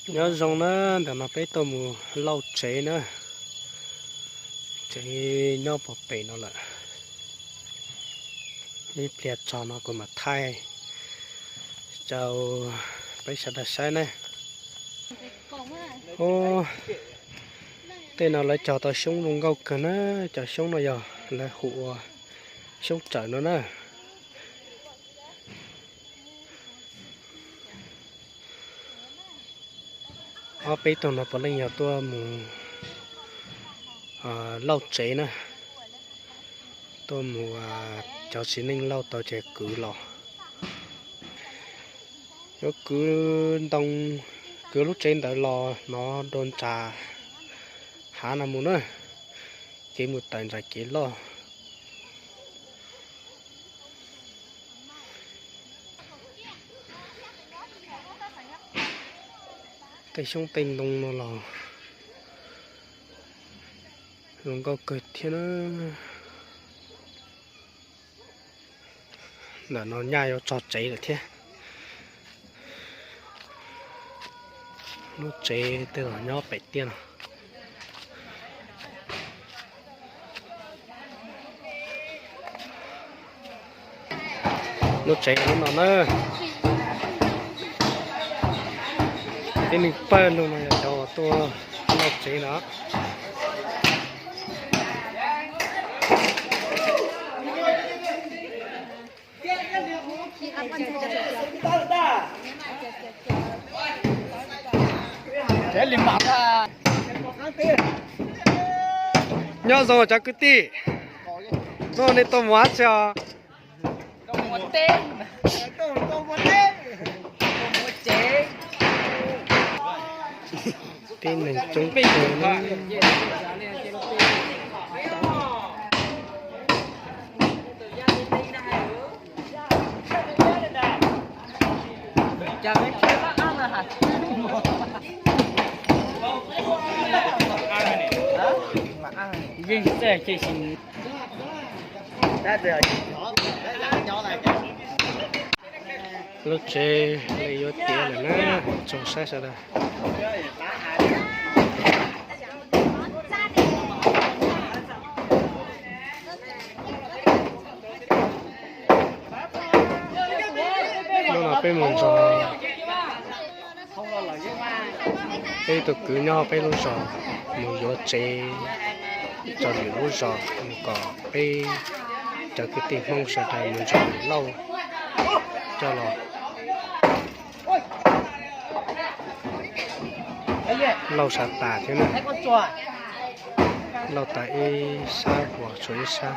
Nyob zoo na, ntawm no peb tuaj mus lauj tsev na, tsev nyob puag pem no lawm. Ib pliag txog no kuv mam thaij rau peb sawv daws saib na. Ub, tej no lawv cog tau xyoob zoo nkauj kawg na, cov xyoob no yog lawv hu ua xyoob rawm no na. Ob peb tug no puav leej yog tuaj mus lauj tsev na, tuaj mus, cov txiv neej lauj tau ces kwv los, yuav kwv ntoo, kwv lub tsev ntawd los no rau nram hav no mus na, ces mus tawm nram kev loj. Tej xyoob tej ntoo no los zoo nkauj kawg thiab na. Ntawm no nyaj yuav txog tsev lawm thiab. Lub tsev tej zaum nyob pem tiaj no. Lub tsev lub no na. Tib neeg pawg lug no yog cov uas tuaj lauj tsev no. Nyob zoo cov kwv tij, no nej tuaj mus dab tsi os? Tib neeg coob kawg na. Lub tsev li yuav tiav lawm na, tsoom saib sawv daws. Hnub no peb mus zos, peb tus kwv nyob peb lub zos mus yuav tsev rau lwm lub zos mus kom peb cov kwv tij Hmoob sawv daws mus nrog lauj coj los lauj sab tas thiab na. Lauj tas ib sab uas tshuav ib sab.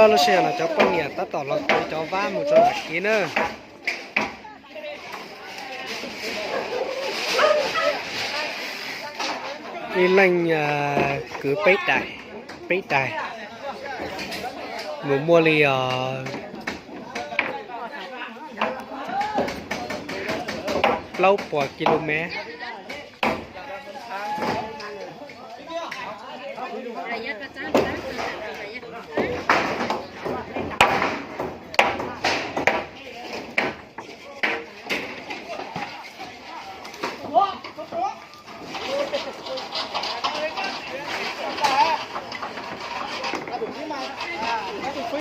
Lub sij hawm no cov poj niam tab tom los kwv cov vab mus rau nram kev na. Ib leeg kwv peb daim, peb daim, mus muaj li os plaub puas ki lu mev.